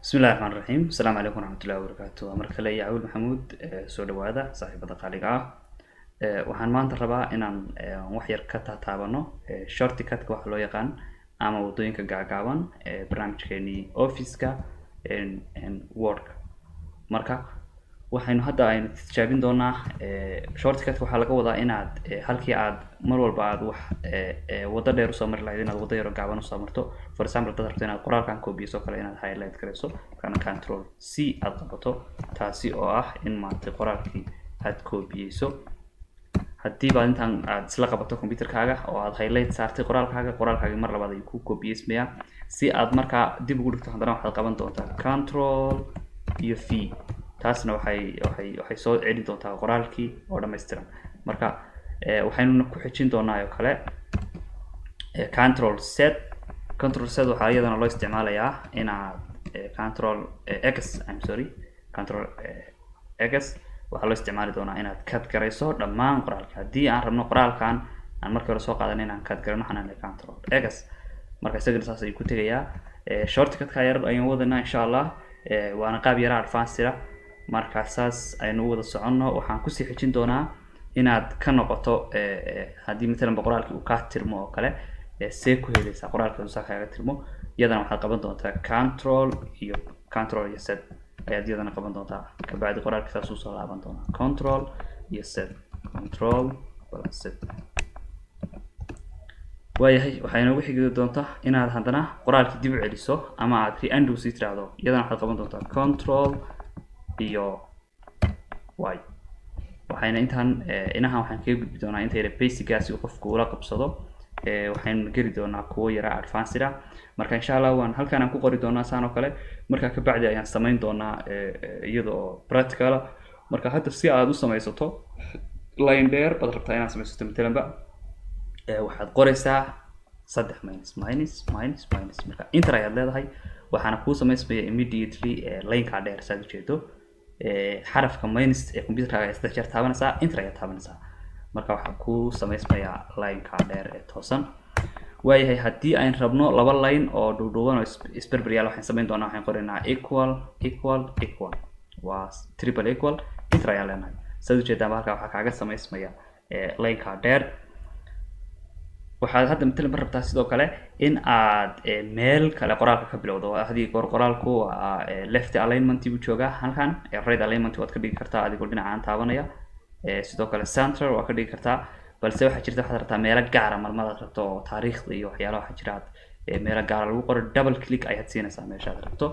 Bismillahi raxmaan raxiim. Asalaamu calaykum waraxmatullahi wabarakaatu. Waa mar kale iyo Cawil Maxamuud. Soo dhawaada, saaxiibada qaaliga ah. Waxaan maanta rabaa inaan wax yar ka taataabano shortcutka waxa loo yaqaan ama waddooyinka gaagaaban ee barnaamijkeenii Office-ka Wordka. Marka waxaynu hadda aynu tijaabin doonaa shortcutka. Waxaa laga wadaa inaad halkii aad mar walba aad wax waddo dheer usoo mari lahayd, inaad waddo yaro gaaban usoo marto. For example, hadaad rabto inaad qoraalkan koobiyeyso kale, inaad highlight garayso kana Control C aad qabato, taasi oo ah in maaragtay qoraalkii aad koobiyeyso. Haddii baad intaan aad isla qabato computerkaaga oo aad highlight saartay qoraalkaaga, qoraalkaaga mar labaad ayuu ku koobiyeysmayaa. Si aad markaa dib ugu dhigto, haddana waxaad qaban doontaa Control iyo V. Taasna waxay soo celin doontaa qoraalkii oo dhammaystiran. Marka waxaynuna ku xijin doonaa oo kale Control Z. Control Z waxaa iyadana loo isticmaalayaa inaad Control X, I'm sorry, Control X waxaa loo isticmaali doonaa inaad cut garayso dhammaan qoraalka. Haddii aan rabno qoraalkan aan markii hore soo qaadan inaan cut garano, waxaan leeyahay Control X. Marka isagana saas ayuu ku tegayaa. Shortcutka yar ayaan wadanaa, insha Allah, waana qaab yara advanced ah. Marka saas aynu u wada soconno. Waxaan kusii xijin doonaa inaad ka noqoto haddii matalan ba qoraalkii uu kaa tirmo oo kale, see ku helaysaa qoraalkii uu saa kaaga tirmo. Iyadana waxaad qaban doontaa Control iyo Control iyo Z ayaad iyadana qaban doontaa. Kabacdi qoraalkii saas usoo laaban doonaa. Control iyo Z, Control plus Z. Waayahay, waxay inoogu xigi doontaa inaad haddana qoraalkii dib u celiso ama aad undo sii tiraahdo. Iyadana waxaad qaban doontaa Control iyo Y. Waxayna intaan inahan waxaan kaga gudbi doonaa inta yara basic-gaasi uu qofku ula qabsado. Waxaynu geli doonaa kuwo yara advanced ah. Marka insha Allah waan halkaan aan ku qori doonaa saan oo kale. Marka kabacdi ayaan samayn doonaa iyada oo practical ah. Marka hadda si aad u samaysato line dheer baad rabtaa inaad samaysato, matalanba waxaad qoraysaa saddex minus, minus, minus, minus. Marka enter ayaad leedahay, waxaana kuu samaysmaya immediately lineka dheer. Saad ujeedo, xarafka minus ee computerkaaga ayaa saddex jeer taabanaysaa, enter ayaad taabanaysaa. Marka waxaa kuu samaysmaya lineka dheer ee toosan. Waayahay, haddii ayn rabno laba line oo dhuudhuuban oo isberber yaal, waxaan samayn doonaa, waxaan qoraynaa equal, equal, equal, waa triple equal, enter ayaan leenahay. Saad ujeedaanba, halkaa waxaa kaaga samaysmaya lineka dheer. Waxaad hadda matalan ma rabtaa sidoo kale in aad meel kale qoraalka ka bilowdo. Hadii goor qoraalku waa left alignment buu joogaa halkan, right alignment waad ka dhigi kartaa adigoo dhinacaan taabanaya. Sidoo kale center waa ka dhigi kartaa. Balse waxaa jirta waxaad rabtaa meelo gaara marmadaad rabto oo taariikhda iyo waxyaalaha waxaa jira aad meelo gaara lagu qoro. Double click ayaad siinaysaa meeshaad rabto.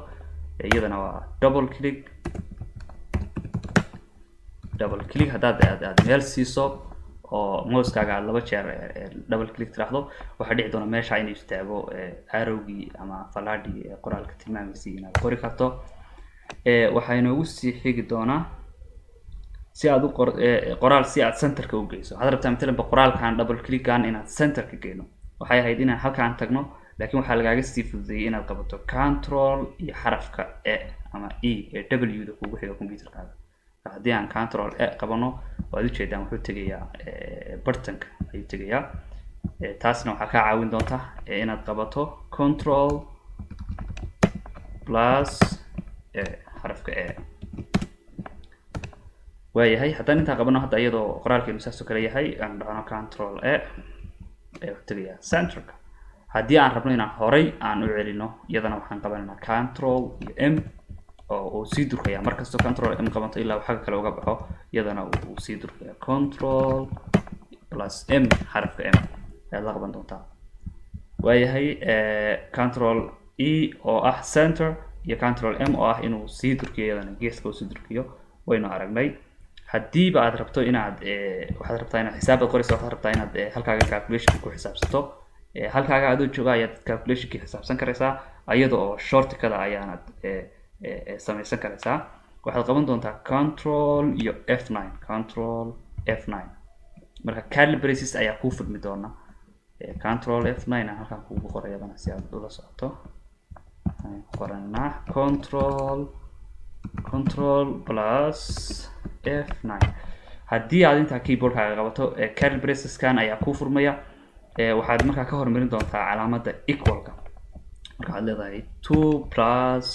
Iyadana waa double click. Double click haddaad aad meel siiso oo mousekaaga aad laba jeer double click tiraahdo, waxaa dhici doona meesha inuu istaago arrowgii ama falaadhii ee qoraalka tilmaamaysay inaad qori karto. Waxaa inoogu sii xigi doonaa si aad u qor qoraal si aad centerka u geyso. Waxaad rabtaa matalan ba qoraalkan double clickan inaad centerka geyno. Waxay ahayd inaan halkaan tagno, laakiin waxaa lagaaga sii fududeeyey inaad qabato Control iyo xarafka E ama E ee W da kugu xiga computerkaaga. Haddii aan Control E qabano, waad ujeedaan, wuxuu tegayaa bartanka ayuu tegayaa. Taasna waxaa kaa caawin doonta inaad qabato Control plus xarafka E. Waayahay, haddaan intaa qabano hadda, iyadoo qoraalkeenu saas oo kale yahay, aan dhahno Control E, wuxuu tegayaa centerka. Haddii aan rabno inaan horay aan u celino, iyadana waxaan qabanaynaa Control iyo M oo uu sii durkaya. Markastoo Control M qabanto ilaa uu xagga kale uga baxo, iyadana uu sii durkaya. Control plus M, xarafka M ayaad la qaban doontaa. Waayahay, Control E oo ah center iyo Control M oo ah inuu sii durkiyo, iyadana geeska uu sii durkiyo, waynu aragnay. Haddiiba aad rabto inaad waxaad rabtaa inaad xisaabaad qoraysa, waxaad rabtaa inaad halkaaga calculation ku xisaabsato, halkaaga adoo jooga ayaad calculationkii xisaabsan karaysaa, iyada oo shortcutada ayaanad samaysan karaysaa. Waxaad qaban doontaa Control iyo F9, Control F9. Marka curly braces ayaa kuu furmi doona. Control F9 aan halkaan kugu qoray iyadana si aad ula socoto. Ayaan ku qoranaa Control plus F9. Haddii aad intaa keyboardkaaga qabato, curly braceskan ayaa kuu furmaya. Waxaad markaa ka hormarin doontaa calaamadda equalka. Marka waxaad leedahay two plus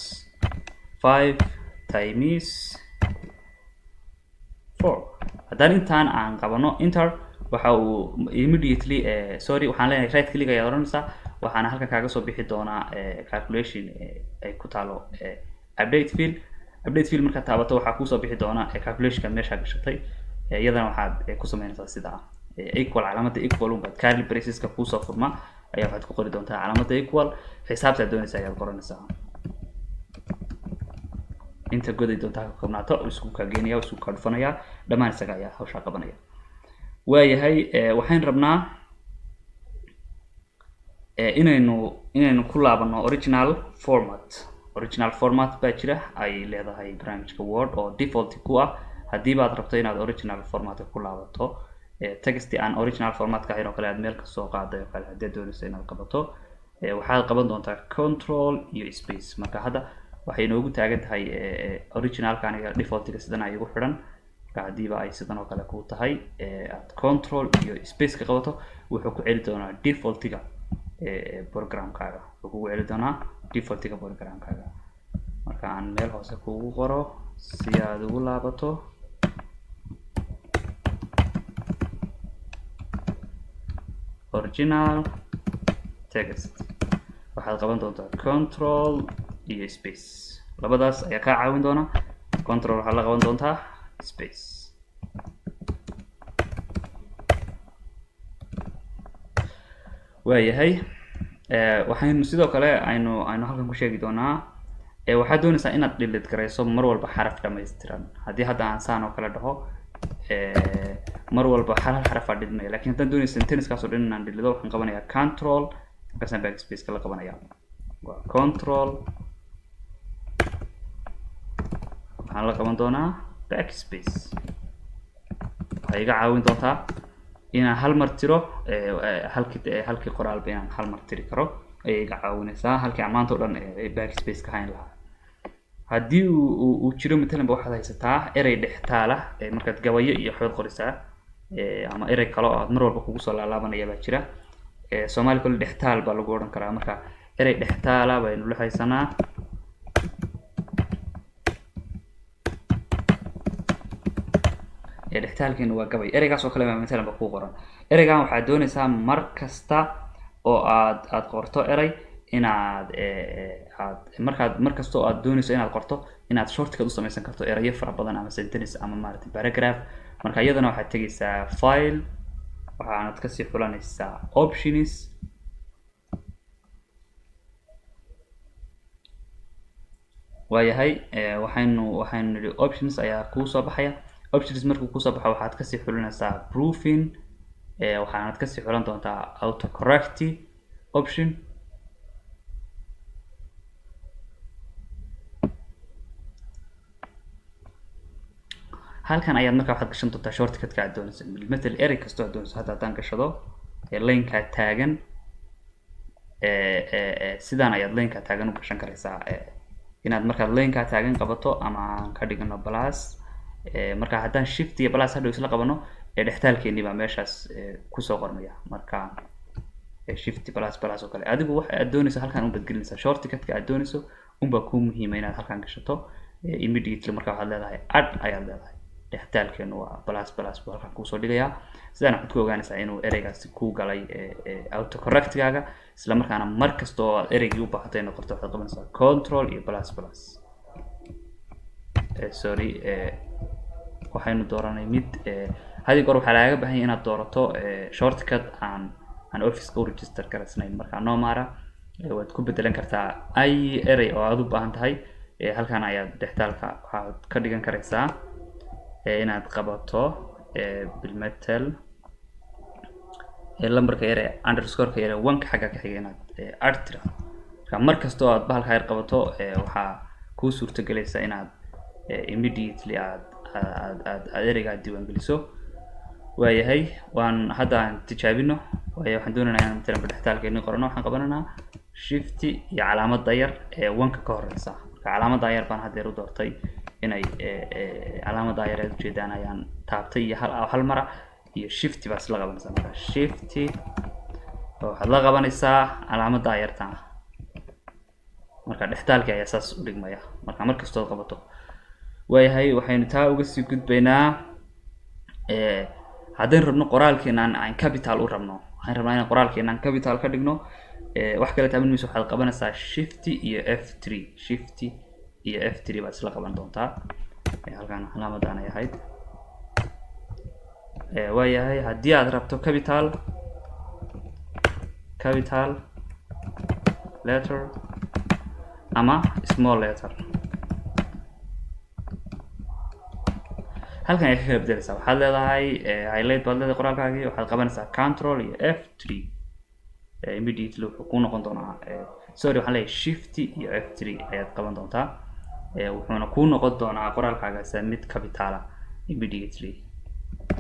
5 times 4. Haddaan intaan aan qabano enter, waxa uu immediately, sorry, waxaan leenahay right click ayaad oranaysaa. Waxaana halkan kaaga soo bixi doonaa calculation ay ku taalo update field. Update field markaad taabato, waxaa kuusoo bixi doona calculationka meeshaa gashatay. Iyadana waxaad ku sameynaysaa sidaa equal, calaamada equal unbaad curly braceska kuusoo furma ayaa waxaad ku qori doontaa calaamada equal, xisaabta aad doonaysa ayaad qoranaysaa. Inta goday doontaa ka koobnaato, isku kaa geenaya, isku kaa dhufanaya, dhammaan isaga ayaa hawshaa qabanaya. Waayahay, waxayn rabnaa inaynu ku laabano original format. Original format baa jira ay leedahay barnaamijka Word oo default ku ah. Haddii baad rabto inaad original formatka ku laabato, text aan original formatka ahayn oo kale aad meel kasoo qaaday oo kale, haddii aad doonayso inaad qabato, waxaad qaban doontaa control iyo space. Marka hadda waxay inoogu taagan tahay originalka, aniga defaultiga sidan ay igu xidhan. Marka haddiiba ay sidan oo kale ku tahay, aad control iyo space ka qabato, wuxuu ku celi doonaa defaultiga programkaaga, wuxuu kugu celi doonaa defaultiga programkaaga. Marka aan meel hoose kugu qoro si aad ugu laabato. Original text waxaad qaban doontaa control iyo space, labadaas ayaa kaa caawin doona. Control waxaad la qaban doontaa space. Waayahay, waxaynu sidoo kale aynu halkan ku sheegi doonaa, waxaad doonaysaa inaad delete garayso mar walba xaraf dhammaystiran. Haddii hadda aan saan oo kale dhaho, mar walba hal hal xaraf aa dhidmaya. Lakin haddaan doonaysa sentence-kaas oo dhan inaan dhilido, waxaan qabanayaa control, markaasaan backspace ka la qabanaya. Waa control, waxaan la qaban doonaa backspace. Waxay iga caawin doontaa inaan hal mar tiro halkii qoraalba, inaan hal mar tiri karo ayay iga caawinaysaa, halkii aan maanta o dhan backspace ka hayn lahaa. Haddii uu jiro, matalan ba waxaad haysataa erey dhextaala, markaad gabayo iyo waxbaad qorisaa, ama erey kale oo aad mar walba kugu soo laalaabanaya baa jira. Soomaali kole dhextaal baa lagu odhan karaa. Marka erey dhextaala baynu la haysanaa. Dhextaalkeenu waa gabay, ereygaas oo kale baa matalan ba kuu qoran. Ereygan waxaad doonaysaa mar kasta oo aad qorto erey inaad aad markaad mar kasta oo aad doonayso inaad qorto, inaad shortcut u samaysan karto erayo fara badan ama sentence ama maaragtay paragraph. Marka iyadana waxaad tegaysaa file, waxaanad kasii xulanaysaa options. Waayahay, waxaynu nidhi options ayaa kuu soo baxaya. Options markuu kusoo baxo, waxaad kasii xulinaysaa proofing, waxaanad kasii xulan doontaa autocorrect option. Halkan ayaad marka waxaad gashan doontaa shortcutka aad doonayso, matal erey kastoo aad doonayso. Hadda haddaan gashado line-kaa taagan, sidaan ayaad line-kaa taagan u gashan karaysaa, inaad markaad line-kaa taagan qabato ama aan ka dhigano plus. Marka haddaan shift iyo plus hadhow isla qabano, dhextaalkeennii baa meeshaas kusoo qormaya. Marka shift plus plus oo kale, adigu waxa aad doonayso halkan unbaad gelinaysaa. Shortcutka aad doonayso unbaa kuu muhiima inaad halkan gashato immediately. Marka waxaad leedahay add ayaad leedahay. Dhextaalkeenu waa plus plus buu halkan kuusoo dhigayaa. Sidaan waxaad ku ogaanaysaa inuu ereygaasi kuu galay autocorrectkaaga, isla markaana mar kasta oo aad ereygii u baahato inaad qorto, waxaad qabanaysaa control iyo plus plus. Sorry, waxaynu dooranay mid hadi goor waxaa lagaga baahan yahay inaad doorato shortcut aan officeka u register garaysnayn. Marka no maara, waad ku bedelan kartaa ay erey oo aad u baahan tahay. Halkan ayaad dhextaalka waxaad ka dhigan karaysaa inaad qabato bilmetel lambarka yare, underscoreka yare, one-ka xagga ka xiga, inaad add tiraahdo. Marka mar kasta oo aad bahalka yar qabato, waxaa kuu suurtagelaysa inaad immediately aad ereygaa diiwaangeliso. Waayahay, waan hadda aan tijaabino. Waayo, waxaan doonaynaa inaan matalan dhextaalkeeni qorano. Waxaan qabananaa shift iyo calaamadda yar ee one-ka ka horeysa. Marka calaamadda yar baan haddeer u doortay inay calaamadda yar aad ujeedaan ayaan taabtay iyo hal mara iyo shift baa isla qabanaysaa. Marka shift waxaad la qabanaysaa calaamadda yarta. Marka dhextaalkii ayaa saas u dhigmaya marka mar kastood qabato. Waayahay, waxaynu taa uga sii gudbaynaa, haddaynu rabno qoraalkeenaan aan capital u rabno, waxaan rabnaa inaan qoraalkeenaan capital ka dhigno. Wax kale taaban mayso, waxaad qabanaysaa Shift iyo F3. Shift iyo F3 baad isla qaban doontaa. Halkaan calaamadaan ay ahayd. Waayahay, haddii aad rabto capital letter ama small letter, halkan ayaa ka kala bedeleysaa. Waxaad leedahay highlight baad leedahay qoraalkaagii, waxaad qabanaysaa Control iyo F3. Immediately wuxuu kuu noqon doonaa, sorry, waxaan leeyahay Shift iyo F3 ayaad qaban doontaa. Wuxuuna kuu noqon doonaa qoraalkaagaas mid capital ah immediately.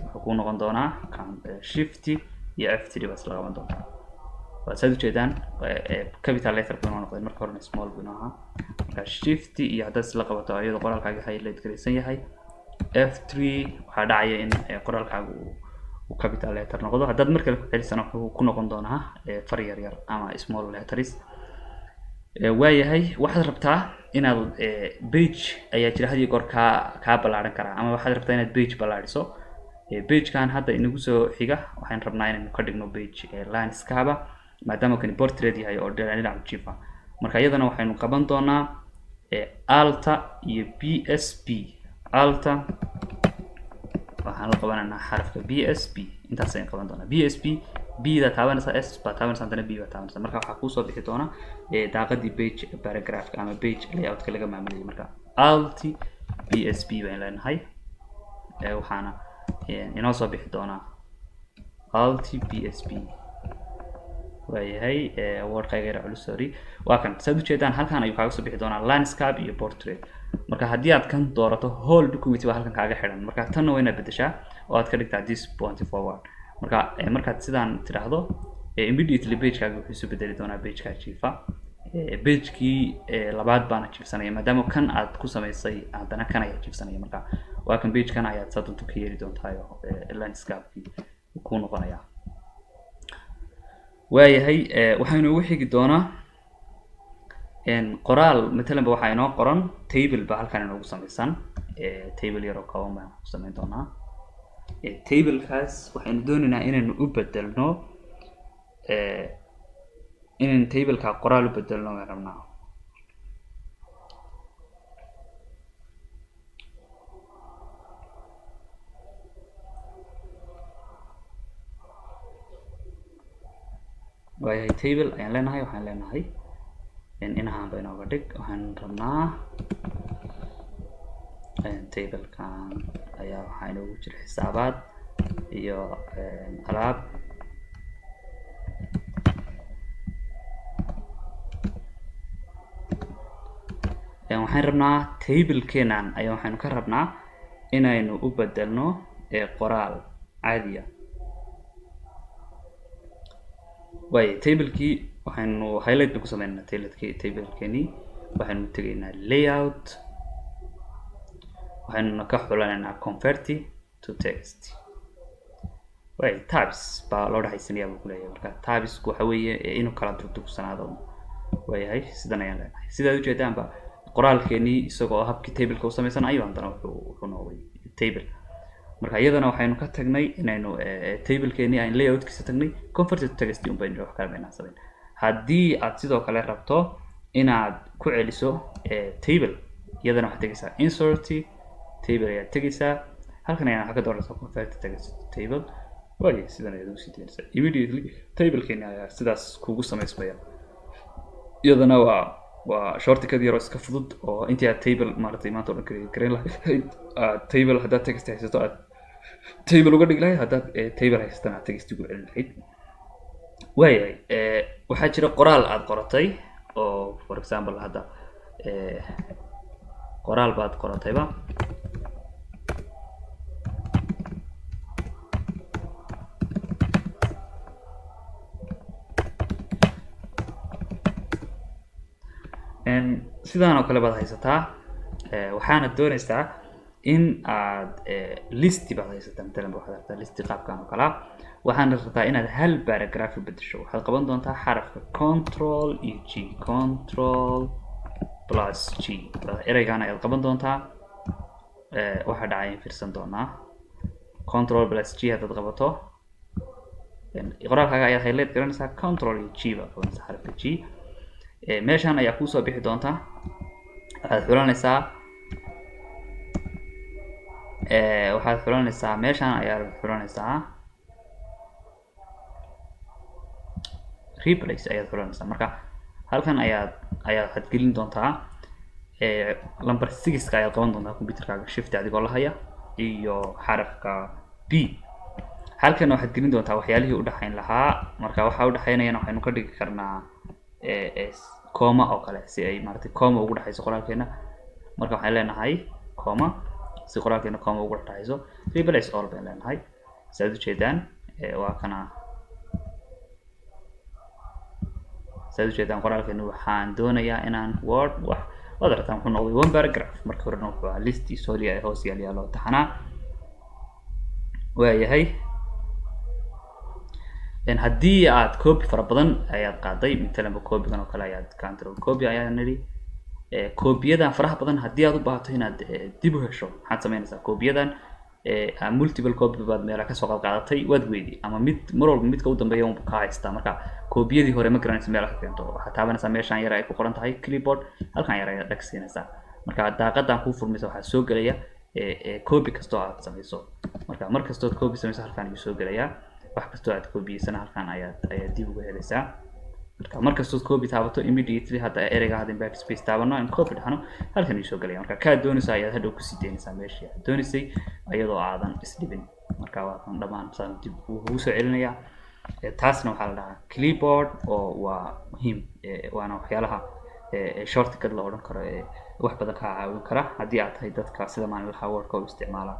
Wuxuu kuu noqon doonaa Shift iyo F3 baad isla qaban doontaa. Waa saad ujeedaan, capital letter buu inoo noqday, marka horena small buu inoo ahaa. Marka Shift iyo haddaad isla qabato iyadoo qoraalkaaga highlight garaysan yahay F3, waxaa dhacaya in qoraalkaaga uu capital letter noqdo. Haddaad mar kale ku celisana, wuxuu ku noqon doonaa far yar yar ama small letters. Waayahay, waxaad rabtaa inaad page ayaa jira had iyo goor kaa ballaaran karaa, ama waxaad rabtaa inaad page ballaariso. Pagekan hadda inagu soo xiga waxaan rabnaa inaynu ka dhigno page landscape, maadaama kani portrait yahay oo dhinac jiifa. Marka iyadana waxaynu qaban doonaa Alt-a iyo BSP. Alt-a waxaan la qabanaynaa xarafka BSP, intaas ayaan qaban doonaa. BSP, B da taabanaysaa, S baa taabanaysaa, haddana B baa taabanaysaa. Marka waxaa kuusoo bixi doona daaqadii page paragraphka ama page layoutka laga maamulayay. Marka Alt BSP baan leenahay. Waxaana inoo soo bixi doonaa Alt BSP. Waayahay, wordkayga yara culus, sorry. Waa kan, saad ujeedaan, halkan ayuu kaaga soo bixi doonaa landscape iyo portrait. Marka haddii aad kan doorato, whole document baa halkan kaaga xidhan. Marka tanna waa inaad bedeshaa oo aad ka dhigtaa this point forward. Marka markaad sidaan tidhaahdo, immediately pagekaaga wuxuu isu bedeli doonaa pageka jiifa. Pagekii labaad baana jiifsanaya, maadaama kan aad ku samaysay, haddana kan ayaa jiifsanaya. Marka waa kan, pagekan ayaad saa doonto ka yeeli doontaa, landscape-kii kuu noqonaya. Waayahay, waxaynu ugu xigi doonaa qoraal. Matalan ba waxaa inoo qoran table ba halkan inoogu samaysan. Table yaroo kooban baan ku samayn doonaa. Tablekaas waxaynu doonaynaa inaynu u bedelno, inaynu tableka qoraal u bedelno baan rabnaa. Waayahay, table ayaan leenahay. Waxaan leenahay inahaan ba inooga dhig. Waxaan rabnaa tablekan ayaa waxaa inoogu jira xisaabaad iyo alaab. Waxaan rabnaa tablekeenan ayaa waxaynu ka rabnaa inaynu u bedelno qoraal caadiya. Waayo, tablekii waxaynu highlight bay ku sameynaa. Tablekeenii waxaynu tegaynaa layout, waxaynuna ka xulanaynaa convert to text. Way tabs baa loo dhexaysanaya buu kuleeyahay. Marka tabsku waxa weeye inuu kala durdugsanaado. Waayahay, sidan ayaan leenahay. Sidaad ujeedaanba, qoraalkeenii isagoo habkii tableka u samaysan ayuu haddana wuxuu noqday table. Marka iyadana waxaynu ka tagnay inaynu tablekeenii aan layoutkiisa tagnay, convert to text un baynu, wax kale baynaan samayn. Haddii aad sidoo kale rabto inaad ku celiso table, iyadana waxaad tegaysaa insert, table ayaad tegaysaa. Halkan ayaan waxaa ka dooranaysaa convert text to table. Waayo, sidan ayaad ugu sii daynaysaa. Immediately tablekeeni ayaa sidaas kugu samaysmaya. Iyadana waa shortcut yaroo iska fudud oo intii aad table maaragtay maanta o dhan create gareyn lahayd, aad table haddaad text haysato aad table uga dhigi lahayd, haddaad table haysatana aad text ugu celin lahayd. Waayahay, waxaa jira qoraal aad qoratay oo, for example, hadda qoraal baad qoratayba. Sidaan oo kale baad haysataa. Waxaana doonaysaa in aad listi baad haysataa. Matalan waxaad rabtaa listi qaabkan oo kalea, waxaana rabtaa inaad hal paragraph u bedesho. Waxaad qaban doontaa xarafka Control iyo G, Control plus G, ereygan ayaad qaban doontaa. Waxaa dhacay in fiirsan doonaa. Control plus G haddaad qabato, qoraalkaaga ayaad highlight garanaysaa. Control iyo G baad qabanaysaa, xarafka G. Meeshan ayaa kuusoo bixi doonta. Waxaad xulanaysaa meeshan ayaad xulanaysaa, replace ayaad xulanaysaa. Marka halkan ayaad waxaad gelin doontaa number sixka ayaad qaban doontaa computerkaaga, shift adigoo la haya iyo xarafka B. Halkan waxaad gelin doontaa waxyaalihii udhexayn lahaa. Marka waxaa udhexaynayana waxaynu ka dhigi karnaa comma oo kale, si ay maaragtay comma ugu dhexayso qoraalkeena. Marka waxaan leenahay comma, si qoraalkeena comma ugu dhexayso. Replace all baan leenahay. Si aad ujeedaan, waa kana. Saad ujeedaan, qoraalkeena waxaan doonayaa inaan word wax waad aragtaan, wuxuu noqday one paragraph. Marka horena wuxuu ahaa list solia ee hoos yaal yaalo taxanaa. Waayahay, haddii aad copy fara badan ayaad qaaday, matalanba copygan oo kale ayaad control copy ayaa nidhi. Copyadan faraha badan haddii aad u baahato inaad dib u hesho, maxaad sameynaysaa? Copyadan multiple copy baad meela kasoo qaad qaadatay, waad weydi ama mid mar walba midka u dambeeya unbu kaa haystaa. Marka copyadii hore ma garanaysa meel ka keento. Waxaad taabanaysaa meeshaan yar ay ku qoran tahay clipboard. Halkan yar ayaad dhag siinaysaa. Marka daaqadan kuu furmaysa waxaa soo gelaya copy kastoo aad samayso. Marka mar kastood copy samayso, halkan ayuu soo gelayaa. Wax kastoo aad copyeysana halkan ayaad dib uga helaysaa. Marka mar kastood copy taabato, immediately hadda ereyga hadda backspace taabano, aan copy dhahno, halkan ayuu soo gelaya. Marka kaad doonaysa ayaad hadhow kusii daynaysaa meeshii aad doonaysay, iyadoo aadan isdhibin. Marka waa kan dhammaan saan dib uu kugu soo celinayaa. Taasna waxaa la dhahaa clipboard oo waa muhiim, waana waxyaalaha shortcut la odhan karo ee wax badan kaa caawin kara haddii aad tahay dadka sida maalinlaha Wordka u isticmaala.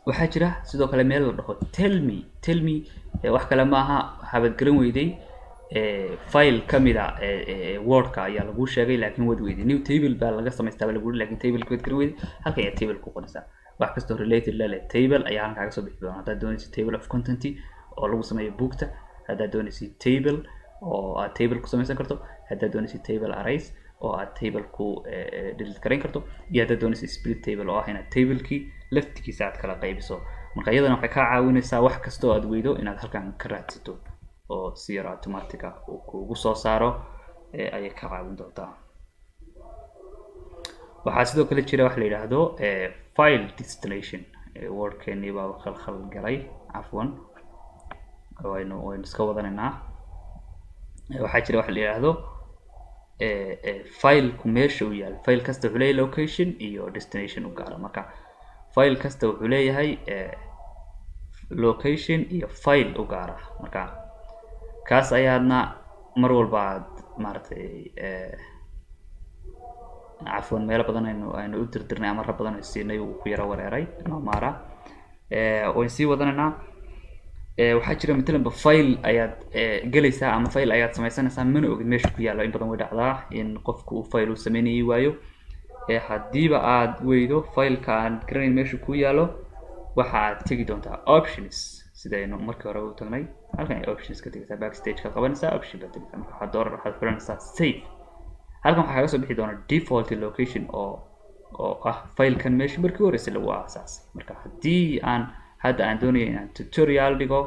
Waxaa jira sidoo kale meel la dhaho tell me. Tell me wax kale maaha, waxaabaad garan weyday file kamida Wordka ayaa lagu sheegay, laakiin waad weyday. New table baa laga samaystaa baa lagu yiri, lakin table waad garan weyday. Halkan ayaa table ku qoraysaa. Wax kastoo related la leh table ayaa halkan kaaga soo bixi doona. Haddaad doonaysid table of content oo lagu sameeyo buugta, haddaad doonaysid table oo aad table ku samaysan karto, haddaad doonaysid table arrays oo aad table ku delete garayn karto, iyo haddaad doonaysid split table oo ah inaad tablekii laftigiisa aad kala qaybiso. Marka iyadana waxay kaa caawinaysaa wax kasta oo aad weydo inaad halkan ka raadsato oo si yar automatic ah uu kugu soo saaro ayay ka caawin doontaa. Waxaa sidoo kale jira wax la yidhaahdo file destination. Wordkeenii baa khalkhal galay, cafwan. Waynu iska wadanaynaa. Waxaa jira wax la yidhaahdo fileku meesha uu yaalo. File kasta wuxuu leeyahay location iyo destination u gaara. Marka file kasta wuxuu leeyahay location iyo file u gaara. Marka kaas ayaadna mar walba aad maaragtay, cafwan, meelo badan aynu u dirdirnay amaro badan aynu siinay, uu ku yaro wareeray nomara. Wayn sii wadanaynaa. Waxaa jira matalanba file ayaad gelaysaa ama file ayaad samaysanaysaa, mana ogid meesha ku yaalo. In badan way dhacdaa in qofku uu file uu sameynayay waayo. Haddiiba aad weydo fileka aan garanayn meesha ku yaalo, waxa aad tegi doontaa options, sidaynu markii hore u tagnay. Halkan ay options ka tegaysaa, backspace ka qabanaysaa, option baad tegaysaa. Marka waxaad xulanaysaa save. Halkan waxaa kaga soo bixi doona default location oo ah filekan meesha markii horreysay lagu aasaasay. Marka haddii aan hadda aan doonayo inaan tutorial dhigo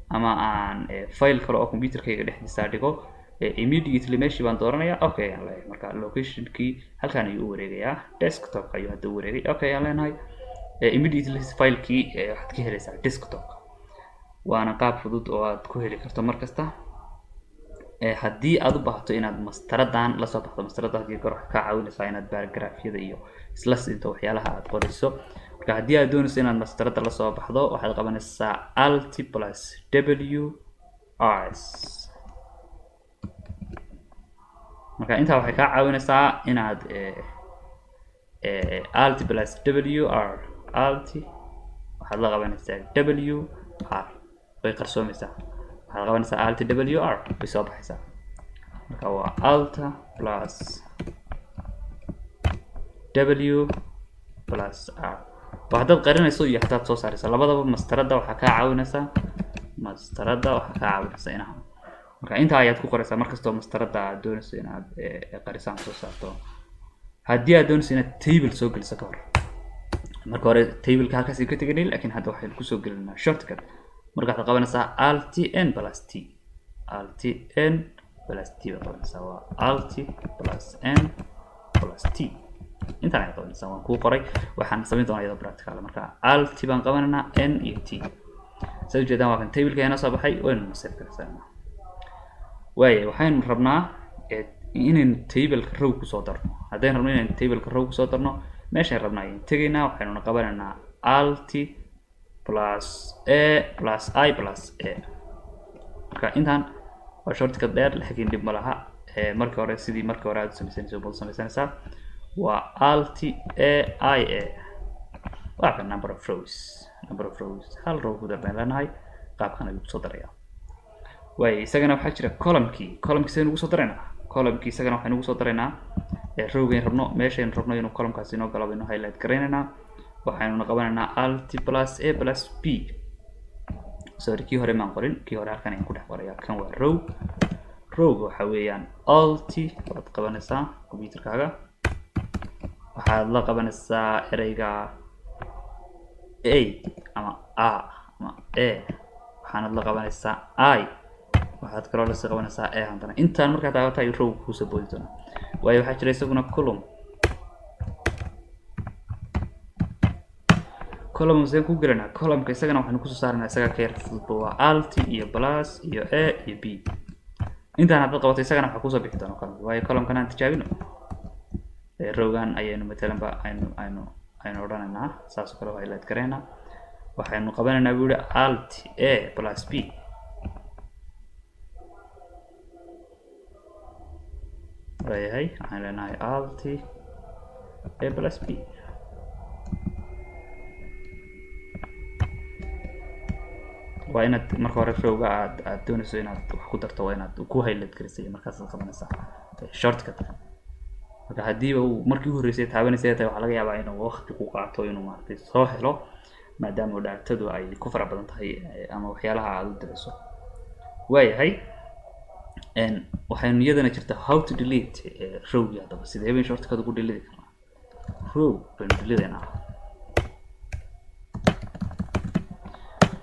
ama aan file kale oo computerkayga dhexdiisa dhigo, immediately meeshii baan dooranaya, okay ayaan leeyahay. Marka locationkii halkan ayuu u wareegayaa, desktopka ayuu hadda u wareegay. Okay ayaan leenahay. Immediately filekii waxaad ka helaysaa desktopka, waana qaab fudud oo aad ku heli karto mar kasta. Haddii aad u baahato inaad mastaradan lasoo baxdo, mastarada hadii goor waxay kaa caawinaysaa inaad paragraphyada iyo isla sinto waxyaalaha aad qorayso. Marka haddii aad doonayso inaad mastarada lasoo baxdo, waxaad qabanaysaa Alt plus W S. Marka intaa waxay kaa caawinaysaa inaad Alt plus W R, Alt waxaad la qabanaysaa W R, way qarsoomaysaa. Waxaad qabanaysaa Alt W R, way soo baxaysaa. Marka waa Alt plus W plus R. Waa haddaad qarinayso iyo haddaad soo saarayso labadaba, mastarada waxaa kaa caawinaysaa, mastarada waxaa kaa caawinaysaa inaha. Marka intaa ayaad ku qoraysaa markastoo mastarada aad doonayso inaad qarisaan soo saarto. Haddii aad doonayso inaad table soo geliso ka hor, marka hore tableka halkaas ka teganay, laakiin hadda waxaynu kusoo gelinaa shortcut. Marka waxaad qabanaysaa Alt N plus T, Alt N plus T baad qabanaysaa. Waa Alt plus N plus T, intaan ayaad qabanaysaa. Waan kuu qoray, waxaan samayn doonaa iyadoo practical. Marka Alt baan qabanaynaa, N iyo T. Saad ujeedaan, waa kan tableka inoo soo baxay, waynu save garaysanaa. Waaya, waxaynu rabnaa inaynu tableka row kusoo darno. Haddaynu rabno inaynu tableka row kusoo darno, meeshaan rabnaa ayaynu tegaynaa, waxaynuna qabanaynaa Alt plus A plus I plus A. Marka intaan waa shortcut dheer, laakiin dhib ma laha. Markii hore sidii markii hore aad u samaysanayso baad u samaysanaysaa. Waa Alt A I A. Waa kan number of rows, number of rows hal row ku dar baan leenahay, qaabkan ayuu kusoo darayaa. Waaya, isagana waxaa jira columnkii. Columnkii sidaynu ugu soo daraynaa? Columnkii isagana waxaynu ugu soo daraynaa rowgayn rabno, meeshaynu rabno inuu columnkaasi inoo galo baynu highlight garaynaynaa, waxaynuna qabanaynaa Alt plus A plus B. Sorry, kii hore maan qorin, kii hore halkan ayaan ku dhex qorayaa. Kan waa row. Rowga waxa weeyaan Alt waad qabanaysaa computerkaaga, waxaad la qabanaysaa ereyga A ama A ama A, waxaanad la qabanaysaa I, waxaad kaloo lasii qabanaysaa A haddana. Intaan markaa taabata ayuu rowga kuusoo boodi doonaa. Waayo, waxaa jira isaguna column. Column seen ku gelinaa? Columnka isagana waxaynu kusoo saaranaa, isaga ka yar fududba, waa Alt iyo plus iyo A iyo B. Intaan haddaad qabato, isagana waxaa kusoo bixi doona columnka. Waayo, columnkan aan tijaabino. Rowgan ayaynu matalanba aynu odhanaynaa saas oo kale, waa highlight garaynaa, waxaynu qabanaynaa buu yihi Alt A plus B. Waayahay, waxaan leenahay Alt A plus B. Waa inaad marka hore rowga aad doonayso inaad wax ku darto, waa inaad ku highlight garisay, markaasaad qabanaysaa shortcut. Marka haddiiba uu markii u horreysay taabanaysa tahay, waxaa laga yaabaa inuu waqti ku qaato inuu maaragtay soo helo, maadaama datadu ay ku fara badan tahay ama waxyaalaha aad u dirayso. Waayahay, waxaynu iyadana jirta how to delete rowgii. Haddaba sidee baynu shortcut ugu delete karnaa? Row baynu deleteynaa.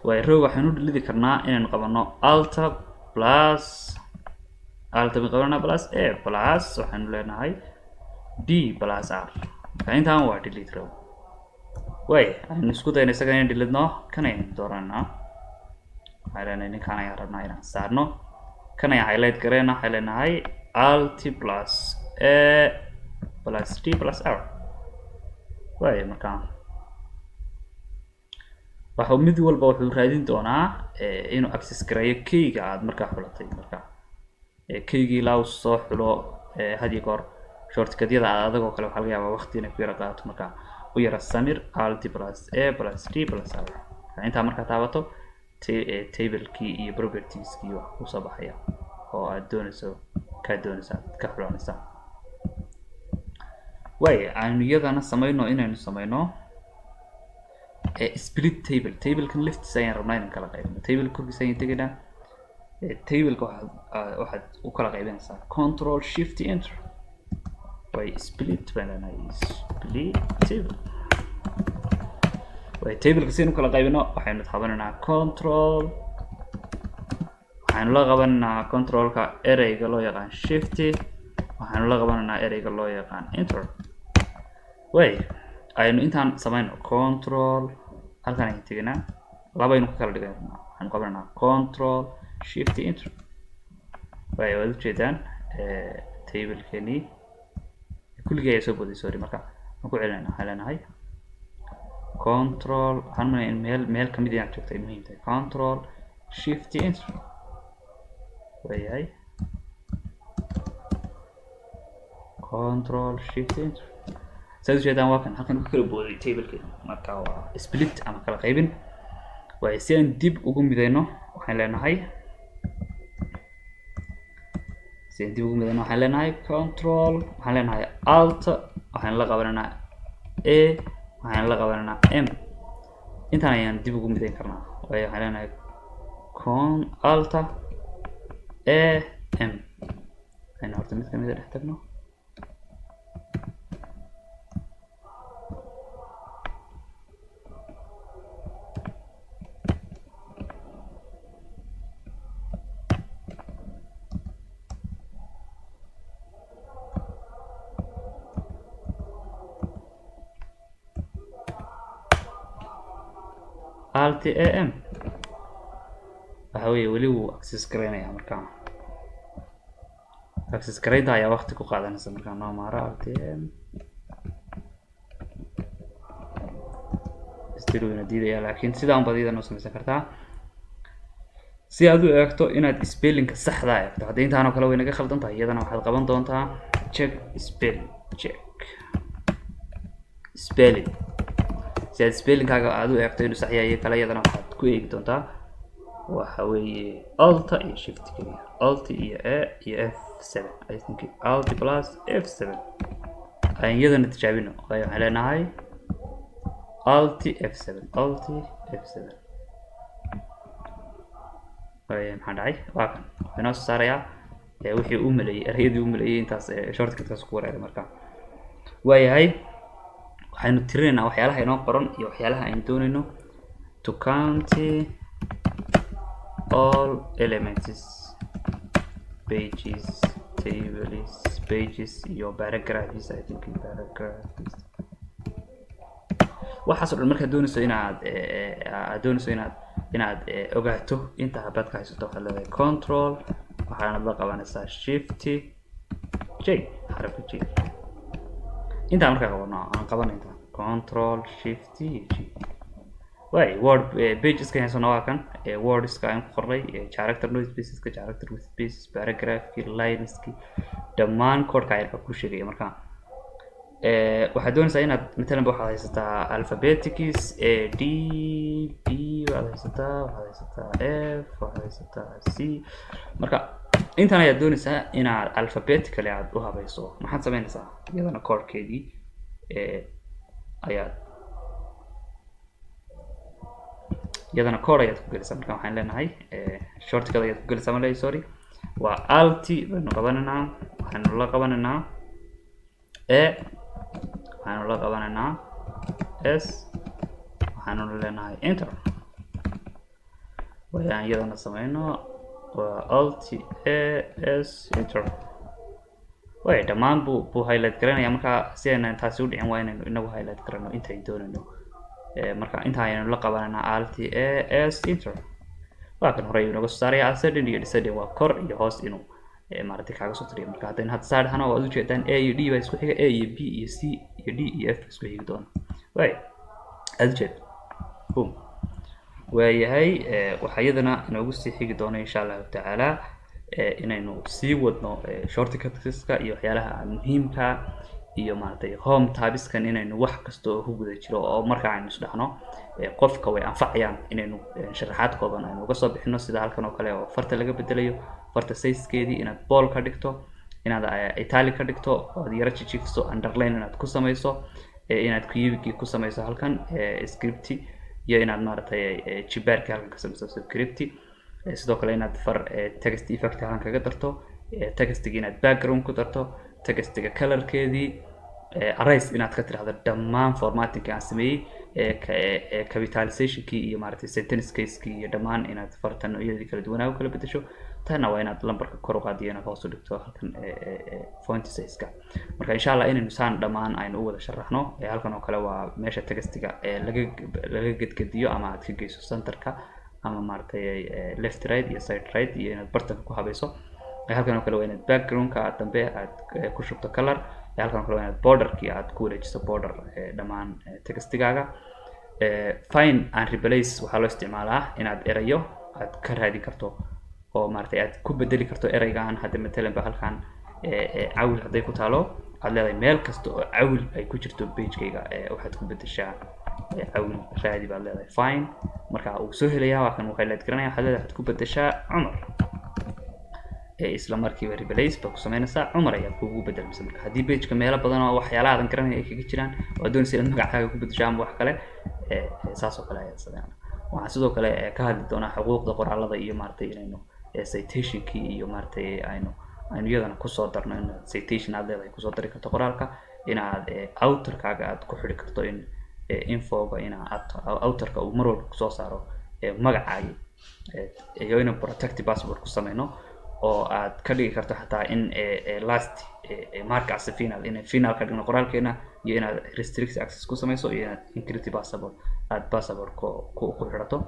Waayo, row waxaynu u delete karnaa inaynu qabano Alt plus, Alt baynu qabanaa, plus A plus, waxaynu leenahay D plus R. Marka intaan waa delete row. Waay, aynu isku dayno isaga inaynu deletno. Kan ayaynu dooranaa, waxaan leenahay ninkaan ayaan rabnaa inaan saarno. Kan ayaan highlight gareyna, waxaan leenahay Alt plus A plus D plus R. Waay, marka waxuu mid walba wuxuu raadin doonaa inuu access gareeyo keyga aad markaa xulatay. Marka keygii ilaa uu soo xulo, had iyo goor shortcutyada aad adag oo kale waxaa laga yaabaa waqti inay ku yara qaadato. Marka u yara samir. Alt plus A plus D plus R. Marka intaa markaa taabato, tablekii iyo propertieskii wax kusoo baxaya oo aad doonayso, kaa doonayso aad ka xulanaysaa. Waaya, aynu iyadana samayno inaynu samayno split table. Tablekan laftiisa ayaan rabnaa inaan kala qaybino. Table korkiisa ayaan tegaynaa. Tableka waxaad u kala qaybinaysaa Control Shift Enter. Way split baan leenahay, split table. Way, tableka si aynu u kala qaybino, waxaynu taabanaynaa Control, waxaynu la qabanaynaa controlka ereyga loo yaqaan Shift, waxaynu la qabanaynaa ereyga loo yaqaan Enter. Way, aynu intaan samayno. Control, halkan ayaan tegaynaa, labaynu ka kala dhigaynaa, waxaynu qabanaynaa Control Shift Enter. Way, waad ujeedaan tablekeenii kulligii ayaa soo boday. Sorry, marka waan ku celinayna, waxaan leenahay Control, waxaan umaleynaya in meel kamid inaad joogto ay muhiim tahay. Control Shift Enter. Waayahay, Control Shift Enter. Saad ujeedaan, waa kan halkan ku kala booday tablekeena. Marka waa split ama kala qaybin. Waayo, si aan dib ugu midayno waxaan leenahay, si aan dib ugu midayno waxaan leenahay Control, waxaan leenahay Alt, waxaan la qabanaynaa A, waxaan la qabanaynaa M. Intaan ayaan dib ugu midayn karnaa. Waayo, waxaan leenahay con Alt A M. Aynu horta mid kamida dhex tagno. Alt A M waxa weeye weli wuu access garaynaya. Markaa access garaynta ayaa waqti ku qaadanaysa. Markaa noo maara alt A M, still wayna diidaya, laakiin sidaa unbaad iyadana u samaysan kartaa si aad u eegto inaad spellingka saxdaa eegto. Haddii intaan oo kale way naga khaldan tahay, iyadana waxaad qaban doontaa check spelling. Check spelling si aad spellingkaaga aad u eegto inuu sax yahay iyo kale. Iyadana waxaad ku eegi doontaa waxa weeye Alt iyo Shift keliya, Alt iyo A iyo F7, I think Alt plus F7. Aan iyadana tijaabino. Waayo, waxaan leenahay Alt F7, Alt F7. Waayo, maxaa dhacay? Waa kan wuxuu inoo soo saarayaa wixii uu maleeyey, ereyadii uu maleeyey. Intaas shortcutkaas ku wareeray. Marka waayahay, waxaynu tirinaynaa waxyaalaha inoo qoran iyo waxyaalaha aynu doonayno. To count all elements, pages, tables, pages iyo paragraphs, I think paragraphs, waxaas oo dhan. Markaad doonayso inaad aad doonayso inaad ogaato inta habad ka haysato, waxaad leedahay Control, waxaanad la qabanaysaa Shift J, xarafka J. Intaan markaa qabano, aan qaban intaan Control Shift G. Waay, word pageska haysano waa kan wordska aan ku qornay, character no spaceska, character with spaces, paragraphki, lineski, dhammaan codeka ayarka ku sheegaya. Marka waxaad doonaysaa inaad matalan ba waxaad haysataa alphabetics, A D B waxaad haysataa, waxaad haysataa F, waxaad haysataa C. Marka intan ayaad doonaysaa inaad alphabetically aad u habayso. Maxaad sameynaysaa? Iyadana codekeedii ayaad, iyadana code ayaad ku gelaysaa. Marka waxaan leenahay shortcut ayaad ku gelaysaa, ma leeyahay, sorry, waa Alt baynu qabanaynaa, waxaynu la qabanaynaa A, waxaanu la qabanaynaa S, waxaanu leenahay Enter. Wayaan iyadana sameyno, waa Alt A S Enter. Way, dhammaan buu highlight garanaya. Marka si aynan taasi u dhicin, waa inaynu inagu highlight garano intayn doonayno. Marka inta ayaynu la qabanaynaa Alt A S Enter. Waa kan hore inooga soo saaraya ascending iyo descending, waa kor iyo hoos inuu maaragtay kaaga soo tiriyo. Marka haddaynu hadda saa dhahno, waad ujeedaan, A iyo D baa isku xiga, A iyo B iyo C iyo D iyo F isku xigi doona. Way, aad ujeed, boom. Waayahay, waxaa iyadana inoogu sii xigi doona, insha Allahu tacaala, inaynu sii wadno shortcutska iyo waxyaalaha muhiimka iyo maaragtay home tabiskan, inaynu wax kasta oo ku guda jiro oo marka aynu isdhahno qofka way anfacayaan, inaynu sharaxaad kooban aynu uga soo bixino. Sida halkan oo kale oo farta laga bedelayo, farta sizekeedii inaad bold ka dhigto, inaad italic ka dhigto, ood yaro jijifiso, underline inaad ku samayso, inaad cubicii ku samayso halkan script, iyo inaad maaragtay jibaarkii halkan ka samayso script. Sidoo kale inaad far text effect halkan kaga darto, textiga inaad background ku darto, textiga colorkeedii, erase inaad ka tirahdo, dhammaan formattingka aan sameeyey, capitalizationkii iyo maaragtay sentence casekii, iyo dhammaan inaad farta noocyadii kala duwanaa u kala bedesho. Tanna waa inaad lambarka kor u qaadiyo, inaad hoos u dhigto halkan font size-ka. Marka insha Allah inaynu saan dhammaan aynu u wada sharaxno. Halkan oo kale waa meesha textiga laga gedgediyo ama aad ka geyso centerka ama maaragtay left right iyo side right, iyo inaad bartanka ku habayso. Halkan oo kale waa inaad backgroundka dambe aad ku shubto color. Halkan oo kale waa inaad borderkii aad ku wareejiso border dhammaan textigaaga. Find and replace waxaa loo isticmaalaa inaad erayo aad ka raadin karto oo maaragtay aad ku bedeli karto ereygan. Hadda matalan ba halkan Cawil hadday ku taalo, aad leedahay meel kasta oo Cawil ay ku jirto pagekayga waxaad ku bedeshaa Cawil, raadi baad leedahay, find. Marka uu soo helayaa, waa kan uu highlight garanaya. Waxaad leedahay waxaad ku bedeshaa Cumar, isla markiiba replace baa ku sameynaysaa, Cumar ayaa kugu bedelmaysa. Marka haddii pageka meelo badan oo waxyaalaha aadan garanaya ay kaga jiraan oo aad doonaysa inaad magacaaga ku bedesho ama wax kale, saas oo kale ayaa sameynaa. Waxaan sidoo kale ka hadli doonaa xuquuqda qoraalada iyo maaragtay inaynu Citationkii iyo maaragtay aynu iyadana kusoo darno, inaad citation aad leedahay kusoo dari karto qoraalka, inaad authorkaaga aad ku xidhi karto in infoga ina authorka uu mar walba kusoo saaro magacaagi, iyo inaan protective password ku sameyno oo aad ka dhigi karto xataa in last mark as final, in final ka dhigno qoraalkeena, iyo inaad restrict access ku sameyso, iyo inaad encrypted password aad password ku xidhato.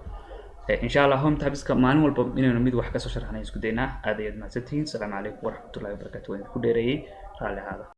Insha Allah home tabska maalin walba inaynu mid wax kasoo sharxnay isku daynaa. Aad ayaad mahadsantihiin. Asalaamu calaykum waraxmatullahi wabarakatu. Waan idinku dheereeyey, raalli ahaada.